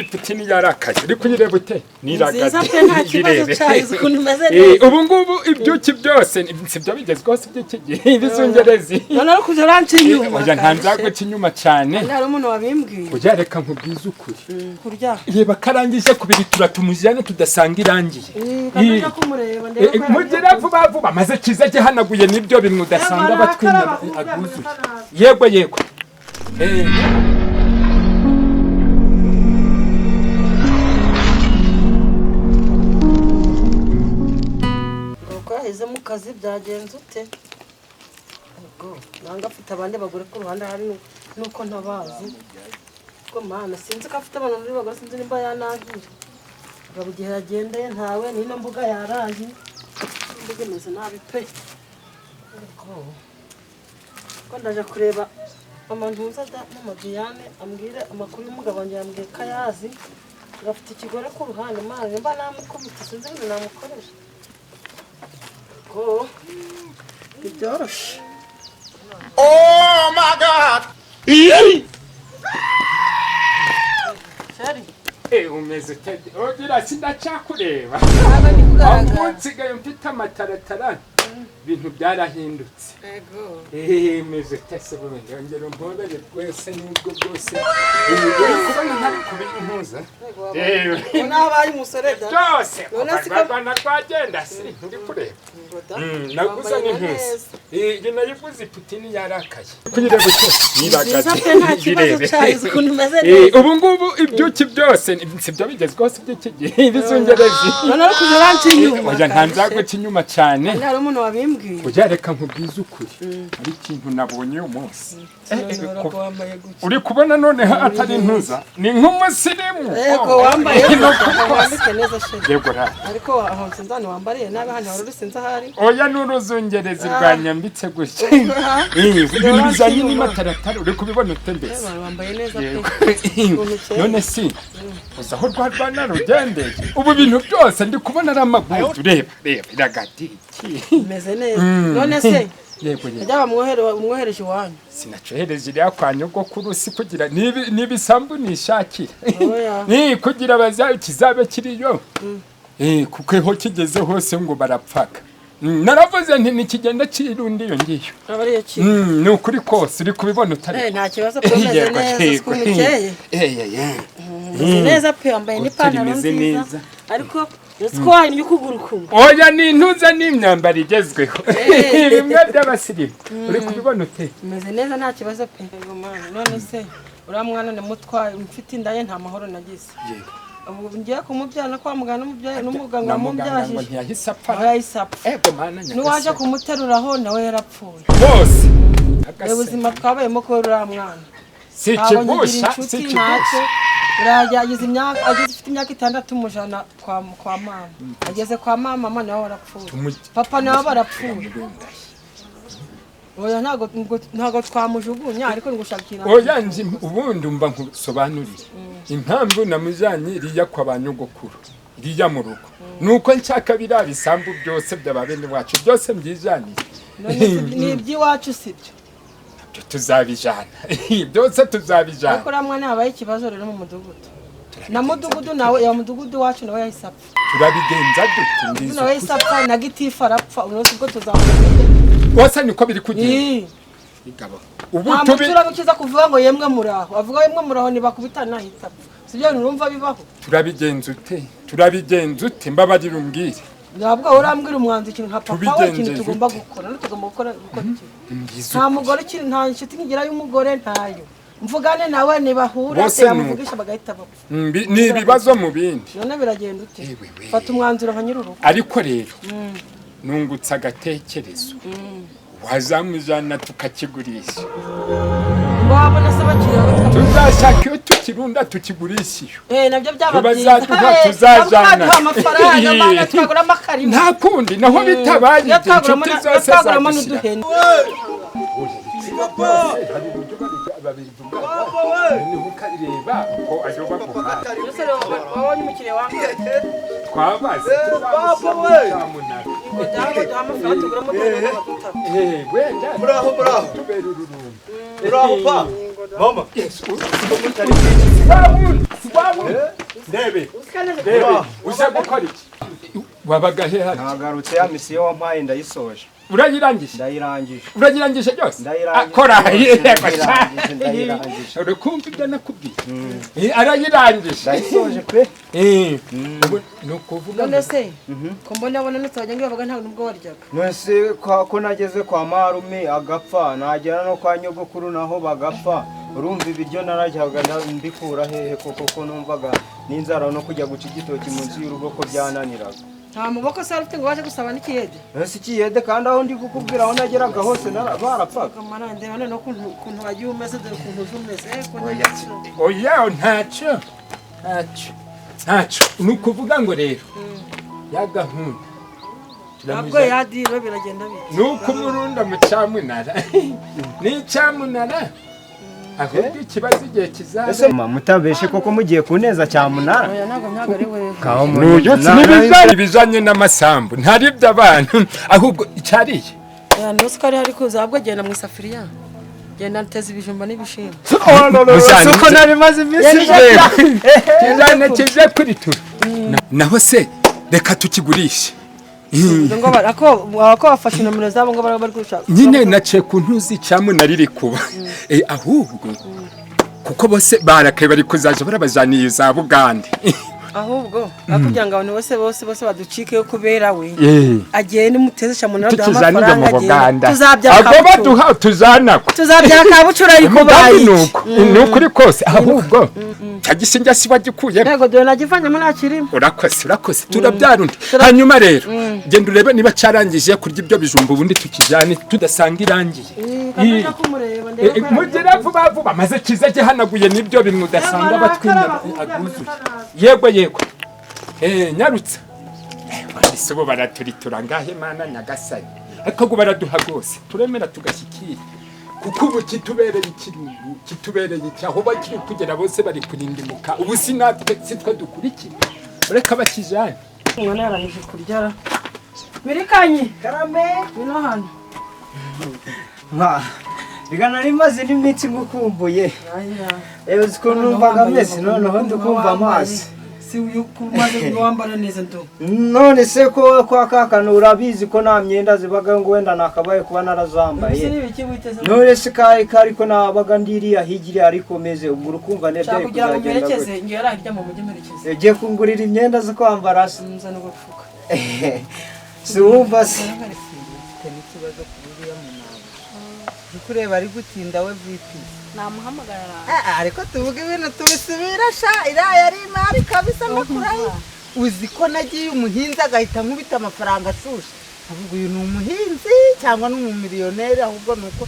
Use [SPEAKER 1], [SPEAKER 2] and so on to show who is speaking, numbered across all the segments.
[SPEAKER 1] Putin yarakaye, uri kuyireba ute?
[SPEAKER 2] Nziza pe, nta kibazo cyayo, uzi ukuntu imeze neza.
[SPEAKER 1] Ubu ngubu ibyuki byose sibyo bigezweho, si by'iki gihe, ibizungerezi.
[SPEAKER 2] None ariko uza uranca inyuma.
[SPEAKER 1] Oya, nta nzaguca inyuma cyane.
[SPEAKER 2] Hari umuntu wabimbwiye.
[SPEAKER 1] Oya, reka nkubwize ukuri.
[SPEAKER 2] Kurya.
[SPEAKER 1] Reba karangije kubiritura, tumujyane tudasanga irangiye.
[SPEAKER 2] Kaja kumureba ndebe ko.
[SPEAKER 1] Mugire vuba vuba, maze kiza gihanaguye n'ibyo bimwe udasanga
[SPEAKER 2] Yego,
[SPEAKER 1] batwina
[SPEAKER 2] nakaraba,
[SPEAKER 1] aguzuye. Yego yego.
[SPEAKER 2] Uko yaheze mu kazi byagenze ute? Ubwo nanga afite abandi bagore ku ruhande, hari nuko ntabazi. Ubwo Mana, sinzi ko afite abantu muri bagore, sinzi nimba yanangira. Ngabo igihe yagendeye ntawe n'ino mbuga yaraye. Imbuga imeze nabi pe. Ubwo ko ndaje kureba mama Ntuza da, mama Diane ambwire amakuru y'umugabo wanjye, yambwiye ko ayazi. Ngo afite ikigore ku ruhande, Mana, nimba namukubita, sinzi ibintu namukoresha. Ko ntibyoroshe.
[SPEAKER 3] Oh my God!
[SPEAKER 2] Shari.
[SPEAKER 1] Umeze ute? Ogira sindacakureba.
[SPEAKER 2] Ntabwo ndi
[SPEAKER 1] Aho
[SPEAKER 2] kugaragara.
[SPEAKER 1] nsigaye mfite amataratara, ibintu byarahindutse.
[SPEAKER 2] Yego.
[SPEAKER 1] Umeze ute se bundi? Ongera umpobere rwose, nubwo bwose uri kubona ntari kubimpuza.
[SPEAKER 2] Ubona habaye umusore da.
[SPEAKER 1] Byose
[SPEAKER 2] None
[SPEAKER 1] kuva rwagwana rwagenda si nturi kureba.
[SPEAKER 2] Ngo da.
[SPEAKER 1] Naguze
[SPEAKER 2] Wambaye
[SPEAKER 1] n'impuzu.
[SPEAKER 2] neza.
[SPEAKER 1] Iyi nayiguze Putin yarakaye. Kuyireba ute?
[SPEAKER 2] Nziza pe, nta kibazo cyayo, uzi ukuntu imeze neza.
[SPEAKER 1] Ubu ngubu ibyuki byose sibyo bigezweho, si by'iki gihe, ibizungerezi.
[SPEAKER 2] None ariko uza uranca inyuma.
[SPEAKER 1] Oya, nta nzaguca inyuma cyane.
[SPEAKER 2] Hari umuntu wabimbwiye.
[SPEAKER 1] Oya, reka nkubwize ukuri, hari ikintu nabonye uyu munsi.
[SPEAKER 2] Sinabona ko wambaye gutya.
[SPEAKER 1] Uri kubona noneho atari intuza, ni nk'umusirimu.
[SPEAKER 2] Yego, wambaye
[SPEAKER 1] Ni
[SPEAKER 2] neza,
[SPEAKER 1] ukuri kose.
[SPEAKER 2] wambike neza sheri.
[SPEAKER 1] Yego ra.
[SPEAKER 2] Ariko aho sinzi ahantu wambariye nabi, hano wari uri sinzi ahari.
[SPEAKER 1] Oya, n'uruzungerezi rwanyambitse gutya. Ibintu bijyanye n'amataratara, uri kubibona ute mbese?
[SPEAKER 2] Yewe, wambaye neza pe.
[SPEAKER 1] Yego.
[SPEAKER 2] Ukuntu ukeye.
[SPEAKER 1] None si uzi aho rwa rwana rugendeye? Ubu bintu byose ndi kubona ari amagudu. Reba reba iragatiki.
[SPEAKER 2] Umeze neza. None se
[SPEAKER 1] Yego yego.
[SPEAKER 2] ajya bamwohereje iwanyu.
[SPEAKER 1] Sinacohereje iriya kwa nyogokuru, si kugira n'ibisambu nishakira.
[SPEAKER 2] Oya.
[SPEAKER 1] Ni kugira baza kizabe kiriyo. Kuko aho kigeze hose ngo barapfaga. Naravuze nti nikigenda kirundi iyo ngiyo.
[SPEAKER 2] Aba ariyo kiri.
[SPEAKER 1] Ni ukuri kose, uri kubibona utari?
[SPEAKER 2] Nta kibazo pe, umeze
[SPEAKER 1] Yego,
[SPEAKER 2] neza, uzi
[SPEAKER 1] yego.
[SPEAKER 2] ukuntu ukeye.
[SPEAKER 1] Eh.
[SPEAKER 2] Umeze neza pe, wambaye
[SPEAKER 1] Gutya
[SPEAKER 2] n'ipantaro
[SPEAKER 1] rimeze
[SPEAKER 2] nziza.
[SPEAKER 1] neza.
[SPEAKER 2] Ariko uzi ko wahinnye ukuguru kumwe.
[SPEAKER 1] Oya, ni intuza n'imyambaro igezweho, bimwe by'abasirimu. Uri kubibona ute?
[SPEAKER 2] Umeze neza, nta kibazo pe. Yego Mana, none se uriya mwana namutwaye mfite inda ye, nta mahoro nagize. Ubu ngiye kumubyara no kwa muganga, n'umubyeyi n'umuganga
[SPEAKER 1] Na muganga ngo
[SPEAKER 2] wamubyajije.
[SPEAKER 1] ntiyahise apfa.
[SPEAKER 2] Aho yahise apfa.
[SPEAKER 1] Ego Mana
[SPEAKER 2] N'uwaje
[SPEAKER 1] nyagasani.
[SPEAKER 2] kumuteruraho nawe yarapfuye.
[SPEAKER 1] Bose.
[SPEAKER 2] Ubuzima twabayemo kubera uriya mwana.
[SPEAKER 1] Si
[SPEAKER 2] Ntabwo nkigira
[SPEAKER 1] ikigusha, si
[SPEAKER 2] inshuti
[SPEAKER 1] ikigusha.
[SPEAKER 2] ntacyo. Urajya ageze imyaka, ageze ufite imyaka 6, umujana kwa mama. Ageze kwa mama, mama nawe warapfuye. Papa nawe barapfuye. Oya, ntabwo twamujugunya, ariko ni gushakira.
[SPEAKER 1] Oya, nzi ubundi mba nkusobanurire impamvu namujyanye iriya kwa ba nyogokuru, iriya mu rugo, nuko nshaka biriya bisambu byose by'aba bene wacu byose mbyijaniye.
[SPEAKER 2] None si- ni iby'iwacu sibyo?
[SPEAKER 1] Byo tuzabijana byose, tuzabijana.
[SPEAKER 2] Ariko uriya mwana habaye ikibazo rero mu mudugudu. Na mudugudu nawe, ya mudugudu wacu nawe yahise apfa.
[SPEAKER 1] Turabigenza dute? Mbizi
[SPEAKER 2] Nawe yahise
[SPEAKER 1] ukuri.
[SPEAKER 2] apfa, na gitifu arapfa, ubu ubwo tuzamubona.
[SPEAKER 1] Wose niko biri kugenda.
[SPEAKER 2] Ii.
[SPEAKER 1] Igabo ubu
[SPEAKER 2] Nta
[SPEAKER 1] tubi
[SPEAKER 2] muturage ukiza kuvuga ngo yemwe muraho, avuga yemwe muraho, ntibakubitana ahita apfa. Si byo bintu urumva bibaho?
[SPEAKER 1] Turabigenza ute? Turabigenza ute? Mbabarira umbwire.
[SPEAKER 2] Ntabwo urambwira umwanzuro, ikintu nka papa we, ikintu
[SPEAKER 1] Tubigenjeje
[SPEAKER 2] tugomba
[SPEAKER 1] ute?
[SPEAKER 2] gukora, no tugomba gukora iki?
[SPEAKER 1] Mbwiza
[SPEAKER 2] Nta
[SPEAKER 1] ukuri.
[SPEAKER 2] mugore ukiri, nta nshuti nkigira y'umugore, ntayo. Mvugane nawe ntibahura,
[SPEAKER 1] Bose ni
[SPEAKER 2] yamuvugisha bagahita bapfa.
[SPEAKER 1] Ni ibibazo mu bindi.
[SPEAKER 2] None biragenda ute?
[SPEAKER 1] Ewe we.
[SPEAKER 2] Fata umwanzuro nka nyir'urugo.
[SPEAKER 1] Ariko rero nungutse agatekerezo, wazamujana tukakigurisha.
[SPEAKER 2] Ngo wabona se abakiriya batwa?
[SPEAKER 1] Tuzashaka iyo tukirunda tukigurisha iyo.
[SPEAKER 2] Nabyo byaba byiza.
[SPEAKER 1] Bazaduha, tuzajana.
[SPEAKER 2] Baduha amafaranga, mana, twaguramo akarima.
[SPEAKER 1] Nta kundi, naho bitabaye
[SPEAKER 2] Iyo
[SPEAKER 1] ibyo,
[SPEAKER 2] twaguramo
[SPEAKER 1] inshuti zose
[SPEAKER 2] twaguramo
[SPEAKER 1] zadushyira.
[SPEAKER 2] n'uduhene.
[SPEAKER 1] Hari uburyo babivuga, noneho ukareba ko ayo baguhaye.
[SPEAKER 2] Yose wabonye umukiriya wangaye.
[SPEAKER 1] Twabaze tuzamushyira.
[SPEAKER 2] Ngo duha amafaranga tuguramo uduhene n'abadutaka.
[SPEAKER 1] Wenda
[SPEAKER 3] Muraho, muraho.
[SPEAKER 1] tubera ururumba.
[SPEAKER 3] Muraho pa. Mama.
[SPEAKER 1] Wawundi. Rwabu ndebe ndebe uze gukora iki wabaga he hati
[SPEAKER 4] Nagarutse ya misiyo wampaye ndayisoje.
[SPEAKER 1] Urayirangije?
[SPEAKER 4] Ndayirangije.
[SPEAKER 1] Urayirangije byose?
[SPEAKER 4] Ndayirangije.
[SPEAKER 1] Akora yego
[SPEAKER 4] ndayirangije.
[SPEAKER 1] Urikumva ibyo nakubwiye? Arayirangije.
[SPEAKER 4] Ndayisoje pe.
[SPEAKER 1] Nukuvuga
[SPEAKER 2] none se ko mbona abona nutse bavuga nta nubwo waryaga.
[SPEAKER 4] None se ko nageze kwa marume agapfa nagera no kwa nyogokuru naho bagapfa urumva ibiryo narajyaga mbikura hehe koko ko numvaga n'inzara no kujya guca igitoki munsi y'urugo ko byananiraga.
[SPEAKER 2] Nta muboko se ufite ngo baje gusaba n'ikiyede.
[SPEAKER 4] Ese ikiyede kandi aho ndi kukubwira aho nageraga hose barapfaga.
[SPEAKER 2] Kamara ndeba none ukuntu wagiye umeze dore ukuntu uje umeze.
[SPEAKER 1] Oya ntacyo ntacyo ntacyo nukuvuga ngo rero ya gahunda
[SPEAKER 2] ntabwo yadiro biragenda bite
[SPEAKER 1] nuko umurunda mu cyamunara ni cyamunara ahubwo ikibazo igihe kizaza.
[SPEAKER 4] Ese mutabeshe koko mugiye kuneza cyamunara?
[SPEAKER 2] Oya ntabwo ntabwo ari wewe.
[SPEAKER 1] Ibijanye n'amasambu ntari by'abantu ahubwo icyariye.
[SPEAKER 2] Oya nuko ari hari kuza ahubwo genda mu isafuriya genda nteze ibijumba n'ibishimbo.
[SPEAKER 4] Suko nari maze iminsi
[SPEAKER 1] kijane kije kuri tura naho se reka tukigurishe.
[SPEAKER 2] Ngo ako bafashe nomero zabo ngo bari gushaka
[SPEAKER 1] nyine nace ku ntuzi cyamunara iri kuba ahubwo kuko bose barakaye bari kuzaje barabajaniye za Bugande
[SPEAKER 2] ahubwo akugira ngo abantu bose bose bose baducike yo kubera we agende muteze cyamunara
[SPEAKER 1] duha amafaranga
[SPEAKER 2] tuzabyaka
[SPEAKER 1] abo baduha tuzanako
[SPEAKER 2] tuzabyaka bucura ariko bayi
[SPEAKER 1] nuko uri kose ahubwo cyagisinjya si bagikuye
[SPEAKER 2] yego dore nagivanyemo nakirimo.
[SPEAKER 1] Urakoze urakoze turabyarunda hanyuma rero genda urebe niba carangije kurya ibyo bijumba ubundi tukijane tudasanga irangiye. Mugera vuba vuba maze kize gihanaguye nibyo bimwe udasanga batwina aguzuye. Yego yego nyarutsa ese bo baraturitura ngahe mana nyagasani ariko ngo baraduha gose turemera tugashyikira kuko ubu kitubereye ikirungu kitubereye icyaho bakiri kugera bose bari kurindimuka ubu sinatwe sitwe dukurikira reka bakijane.
[SPEAKER 2] Umwana yarangije kuryara birikanyi karame bino hano
[SPEAKER 4] nka biga nari maze n'iminsi ngukumbuye uzi ko numvaga ameze noneho ndikumva amazi
[SPEAKER 2] si umaze wambara neza ndo
[SPEAKER 4] none se ko kwa kakano urabizi ko nta myenda zibaga ngo wenda nakabaye kuba narazambaye none se kari kariko nabaga ndiriya higiri ariko meze ubwo urukumva ne
[SPEAKER 2] byari kuzagenda gute ngiye arahirya mu mujyi merekeze
[SPEAKER 4] ugiye kungurira imyenda zo kwambara
[SPEAKER 2] nza no gupfuka
[SPEAKER 4] si wumva se
[SPEAKER 5] n'ikibazo kuri uriya munaba kureba ari gutinda we VP
[SPEAKER 6] namuhamagara
[SPEAKER 5] ariko tuvuga ibintu tubisubira sha iriya ari imari kabisa ndakuraho uzi ko nagiye umuhinzi agahita nkubita amafaranga ashushe avuga uyu ni umuhinzi cyangwa ni umumiliyoneri ahubwo ni uko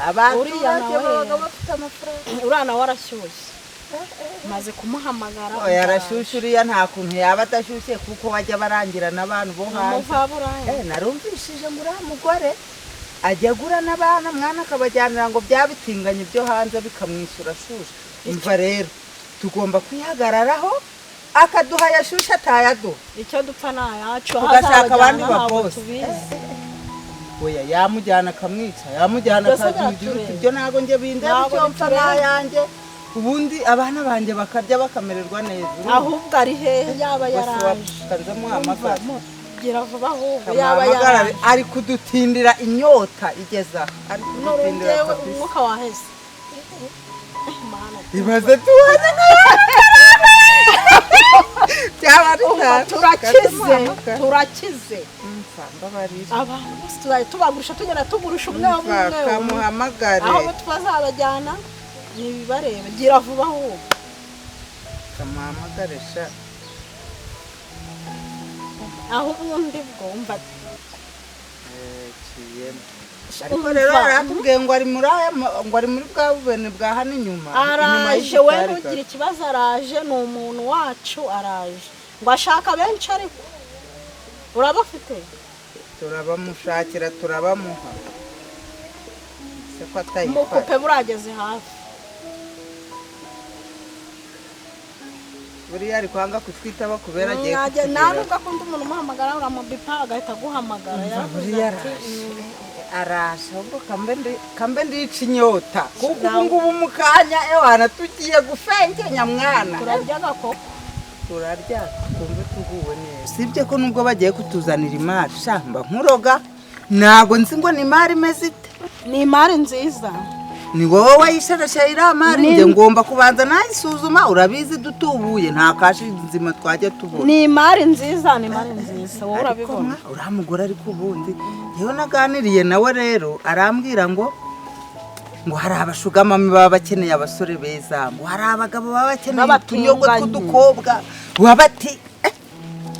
[SPEAKER 5] abaturage babaga bafite amafaranga.
[SPEAKER 6] Uriya nawe arashyushye maze kumuhamagara.
[SPEAKER 5] Oya arashyushye uriya nta kuntu yaba adashyushye kuko bajya barangira n'abantu bo hanze. Narumvishije ngo uriya mugore ajya agura n'abana mwana akabajyanira ngo byabitinganye byo hanze bikamwishyura ashushe. Umva rero tugomba kwihagararaho akaduha yashushe atayaduha
[SPEAKER 6] icyo dupfa nayacu
[SPEAKER 5] tugashaka abandi babosi. Oya yamujyana akamwica yamujyana akamugira uti ibyo ntago njye bindeba icyo mpfa nayanjye ubundi abana banjye bakarya bakamererwa neza.
[SPEAKER 6] Ahubwo ari hehe yaba yaraje gira vuba ahubwo yaba yaraje
[SPEAKER 5] ari kudutindira inyota igeza ari kudutindira
[SPEAKER 6] umwuka waheze
[SPEAKER 5] ibaze tuwaze byaba
[SPEAKER 6] turakize turakize abantu bose tuzajya tubagurisha tugenda tugurisha umwe umwe
[SPEAKER 5] kamuhamagare
[SPEAKER 6] aho tuzabajyana nibibareba gira vuba ahubwo
[SPEAKER 5] kamuhamagare sha
[SPEAKER 6] aho ubundi bwo umva
[SPEAKER 5] ariko rero aratubwiye ngo ari muri aya ngo ari muri bwa bubene bwa hano inyuma
[SPEAKER 6] araje we ntugire ikibazo araje ni umuntu wacu araje ngo ashaka benshi ariko urabafite
[SPEAKER 5] turabamushakira turabamuha se ko atayifata
[SPEAKER 6] umukupe burageze hafi
[SPEAKER 5] buriya ari kwanga kutwitaba kubera agiye
[SPEAKER 6] nta nubwo akunda umuntu umuhamagara uramubipa agahita aguhamagara
[SPEAKER 5] buriya araje Araje ahubwo kambe ndica inyota kuko ubu ngubu mu kanya ewana tugiye gufengenya mwana.
[SPEAKER 6] Turarya agakoko.
[SPEAKER 5] Turarya twumve tuguwe neza. Usibye ko nubwo bagiye kutuzanira imari shamba nkuroga ntabwo nzi ngo ni imari imeze ite.
[SPEAKER 6] Ni imari nziza.
[SPEAKER 5] Ni wowe wayisharasha iriya mari, njye ngomba kubanza nayisuzuma. Urabizi dutubuye nta kashi nzima twajya tubona.
[SPEAKER 6] Ni imari nziza, ni imari nziza, wowe urabibona.
[SPEAKER 5] Uriya mugore ariko ubundi yewe naganiriye nawe rero arambwira ngo hari abashugamami baba bakeneye abasore beza, ngo hari abagabo baba bakeneye utunyogo tw'udukobwa, bati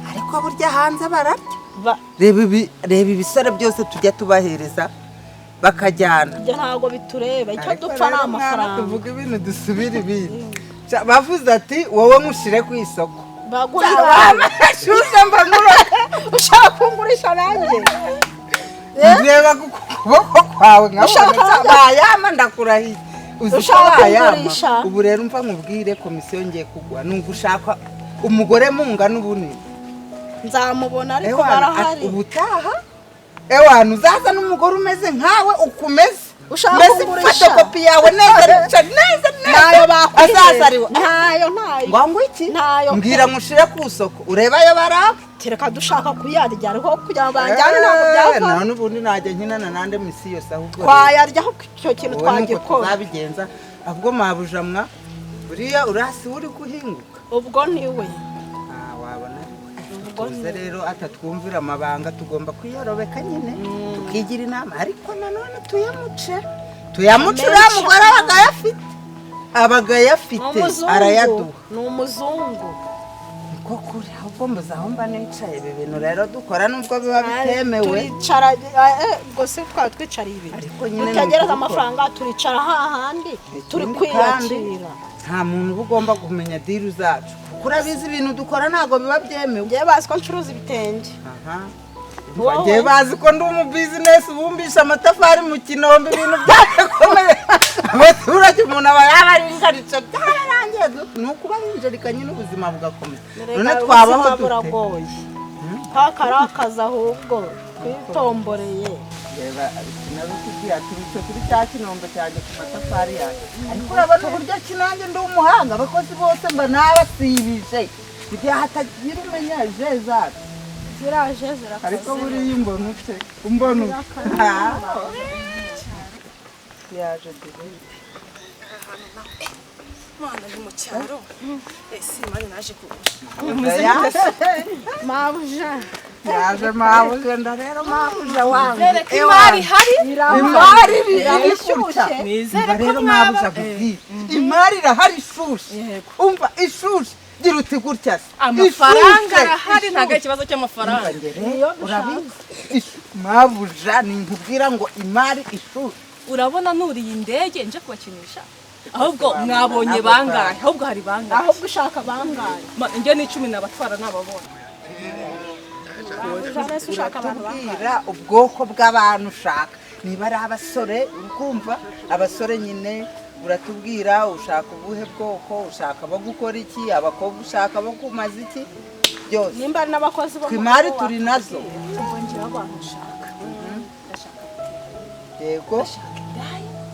[SPEAKER 5] ariko burya hanze bararya. Reba ibisore byose tujya tubahereza bakajyana.
[SPEAKER 6] Ibyo ntabwo bitureba, icyo dupfa ni amafaranga.
[SPEAKER 5] Tuvuga ibintu dusubira ibindi. Bavuze ati wowe nkushire ku isoko.
[SPEAKER 6] Ushaka kungurisha nanjye?
[SPEAKER 5] Ndeba ku kuboko kwawe nkabona bayama ndakurahiye.
[SPEAKER 6] Ushaka kungurisha?
[SPEAKER 5] Ubu rero umva nkubwire komisiyo ngiye kugwa ni ugushaka umugore mungana ubunini.
[SPEAKER 6] Nzamubona ariko barahari.
[SPEAKER 5] Ubutaha ewana uzaza n'umugore umeze nkawe ukumeze.
[SPEAKER 6] Ushaka kungurisha?
[SPEAKER 5] Fotokopi yawe neza neza neza.
[SPEAKER 6] Ntayo bakwiye.
[SPEAKER 5] Azaza ariwe.
[SPEAKER 6] Ntayo ntayo.
[SPEAKER 5] Ngo iki?
[SPEAKER 6] Ntayo.
[SPEAKER 5] Mbwira mushire ku isoko ureba ayo baraba.
[SPEAKER 6] Kereka dushaka kuyarya ariko kugira ngo banjyane ntabwo byava.
[SPEAKER 5] Nta n'ubundi najya nkinana nande misi yose ahubwo.
[SPEAKER 6] Twayaryaho icyo kintu twagikora.
[SPEAKER 5] Tuzabigenza ahubwo mabujamwa buriya urasi uri guhinguka.
[SPEAKER 6] Ubwo niwe.
[SPEAKER 5] Wabona. Tuze rero atatwumvira amabanga tugomba kwiyorobeka nyine tukigira inama ariko nanone tuyamuce uriya mugore abagayafite arayaduha.
[SPEAKER 6] Ni umuzungu.
[SPEAKER 5] Niko kuri ahubwo mbuze aho mba nicaye. Ibi bintu rero dukora nubwo biba bitemewe.
[SPEAKER 6] Turicara ubwo se twaba twicariye ibintu dutegereza amafaranga, turicara hahandi turi kwiyakira.
[SPEAKER 5] Nta muntu uba ugomba kumenya diru zacu kuko urabizi ibintu dukora ntabwo biba byemewe.
[SPEAKER 6] Njyewe bazi ko ncuruza ibitenge.
[SPEAKER 5] Njyewe bazi ko ndi umu bizinesi bumbisha amatafari mu kinombe ibintu byarakomeye. Abaturage umuntu aba yabaringaritse byararangiye. Ni ukuba binjarika nyine ubuzima bugakomeza. None twabaho dute?
[SPEAKER 6] Twakarakaza ahubwo twitomboreye.
[SPEAKER 5] Reba sinabikubwira turutse kuri cya kinombe cyanjye ku matafari yanjye. Ariko urabona uburyo ki nanjye ndi umuhanga, abakozi bose mba nabasibije kugira hatagira umenya je zacu.
[SPEAKER 6] Ziraje zirakaze.
[SPEAKER 5] Ariko buriya umbona ute? Umbona ute? Yaje direct.
[SPEAKER 7] Mwana ni mu cyaro. Ese mani naje kugura.
[SPEAKER 6] Mabuja.
[SPEAKER 5] Yaje mabuja ndarero mabuja wangu.
[SPEAKER 7] Nizere ko imari ihari.
[SPEAKER 5] Imari irashyushye.
[SPEAKER 7] Nizere ko
[SPEAKER 5] mwaba kubwira. Imari irahari ishushe. Umva ishushe. Gira uti gutya se.
[SPEAKER 7] Amafaranga arahari ntago ikibazo cy'amafaranga.
[SPEAKER 5] Urabizi. Mabuja ni nkubwira ngo imari ishushe.
[SPEAKER 7] Urabona nuriye indege nje kubakinisha. Ahubwo mwabonye bangahe? Ahubwo hari bangahe?
[SPEAKER 6] Ahubwo ushaka bangahe?
[SPEAKER 7] Njye ni 10 nabatwara nababona.
[SPEAKER 5] Uratubwira ubwoko bw'abantu ushaka niba ari abasore ukumva abasore nyine uratubwira ushaka ubuhe bwoko ushaka bo gukora iki abakobwa ushaka bo kumaza iki byose
[SPEAKER 6] nimba ari n'abakozi bo
[SPEAKER 5] imari turi nazo. Yego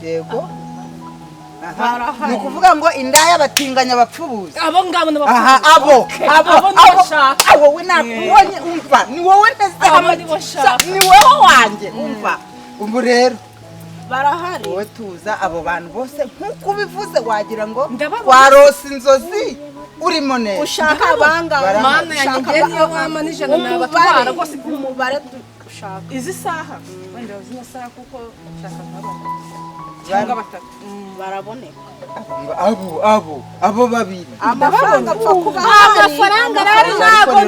[SPEAKER 5] yego. Ni ukuvuga ngo indaya batinganya abapfubuzi.
[SPEAKER 7] Abo ngabo
[SPEAKER 5] n'abapfubuzi. Abo abo we nakubonye umva ni wowe nteze ni wowe wanjye umva ubu rero
[SPEAKER 6] barahari
[SPEAKER 5] wowe tuza abo bantu bose nkuko ubivuze wagira ngo warose inzozi urimo neza.
[SPEAKER 6] Ushaka bangahe?
[SPEAKER 7] Mana yanjye ngiye niyo wama n'ijana nabatwara rwose
[SPEAKER 6] umubare ushaka
[SPEAKER 7] izi saha wenda zino saha kuko ushaka nk'abana cyangwa batatu
[SPEAKER 6] baraboneka.
[SPEAKER 5] Abo babiri
[SPEAKER 6] amafaranga apfa kuba
[SPEAKER 7] amafaranga rero ntabwo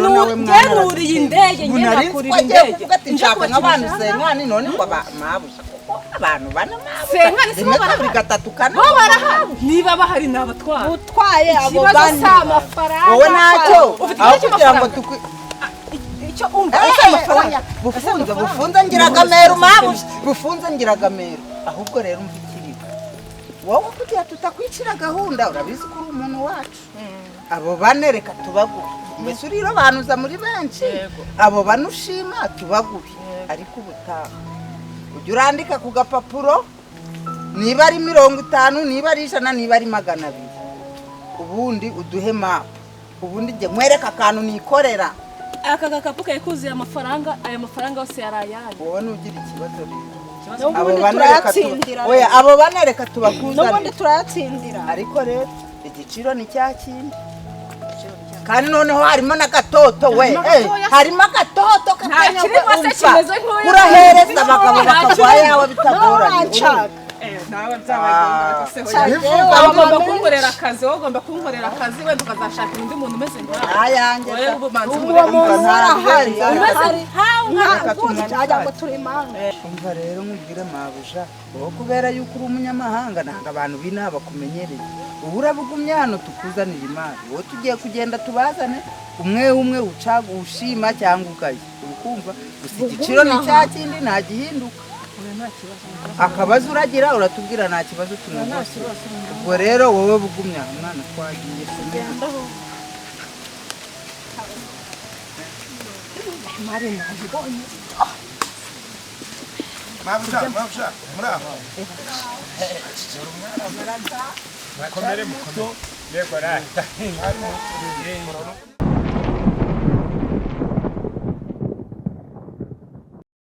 [SPEAKER 7] nuriye indege ngiye nakurira indege
[SPEAKER 5] nshaka nk'abantu senkani none ngo mabuja kuko abantu bane
[SPEAKER 7] senkani
[SPEAKER 5] si bo barahari gatatu kane
[SPEAKER 7] bo barahari niba bahari nabatwara
[SPEAKER 6] utwaye abo bane
[SPEAKER 7] ikibazo si amafaranga
[SPEAKER 5] wowe ntacyo aho kugira ngo
[SPEAKER 7] icyo umva amafaranga
[SPEAKER 5] bufunze ngiragamero mabuja bufunze ngiragamero ahubwo rero umva ikiriho wowe kugira tutakwicira gahunda urabizi ko uri umuntu wacu abo bane reka tubaguhe mbese urirobanuza muri benshi abo bane ushima tubaguhe ariko ubutaha Ujya urandika ku gapapuro, niba ari 50, niba ari 100, niba ari 200, ubundi uduhe mapu, ubundi njye nkwereke akantu nikorera.
[SPEAKER 7] Aka gakapu kari kuzuye amafaranga, aya mafaranga yose yari ayanyu.
[SPEAKER 5] Wowe nugira ikibazo rero.
[SPEAKER 6] N'ubundi
[SPEAKER 5] Abo bana reka tuba-
[SPEAKER 6] turayatsindira.
[SPEAKER 5] Oya, abo bana reka
[SPEAKER 6] N'ubundi
[SPEAKER 5] tubakuzanire.
[SPEAKER 6] turayatsindira.
[SPEAKER 5] Ariko rero igiciro ni cya kindi, kandi noneho harimo n'agatoto we. Harimo agatoto
[SPEAKER 7] Nta kirimo se kimeze nk'uyu.
[SPEAKER 5] Urahereza abagabo
[SPEAKER 7] Nta
[SPEAKER 5] bakaguha
[SPEAKER 7] kirimo.
[SPEAKER 5] ayawe bitagoranye.
[SPEAKER 6] Uranshaka.
[SPEAKER 7] Nawe
[SPEAKER 5] Ah.
[SPEAKER 7] wowe ugomba kunkorera akazi, wowe ugomba kunkorera akazi, wenda ukazashaka undi muntu umeze nkawe.
[SPEAKER 5] Ayanjye.
[SPEAKER 7] Wowe ubu manzi
[SPEAKER 6] Uwo
[SPEAKER 7] unkorera
[SPEAKER 6] muntu
[SPEAKER 5] Nta
[SPEAKER 6] arahari.
[SPEAKER 5] bihari.
[SPEAKER 6] Arahari.
[SPEAKER 7] nkawe.
[SPEAKER 5] Reka
[SPEAKER 6] Ntabwo
[SPEAKER 5] tumwandike.
[SPEAKER 6] ajya ngo turi impanga.
[SPEAKER 5] Umva rero nkubwire mabuja, wowe kubera yuko uri umunyamahanga, ntabwo abantu b'inaha bakumenyereye. Ubu urabugumye hano tukuzanira imari, wowe tugiye kugenda tubazane umwe umwe, uca ushima cyangwa ugaye, ukumva gusa igiciro ni cya kindi, nta gihinduka. Akabazo uragira uratubwira, nta kibazo tunogose. Ubwo rero wowe bugumya umwana, twagiye.
[SPEAKER 3] Mabuja, mabuja, muraho.
[SPEAKER 1] Mukomere, mukomere, yego rata.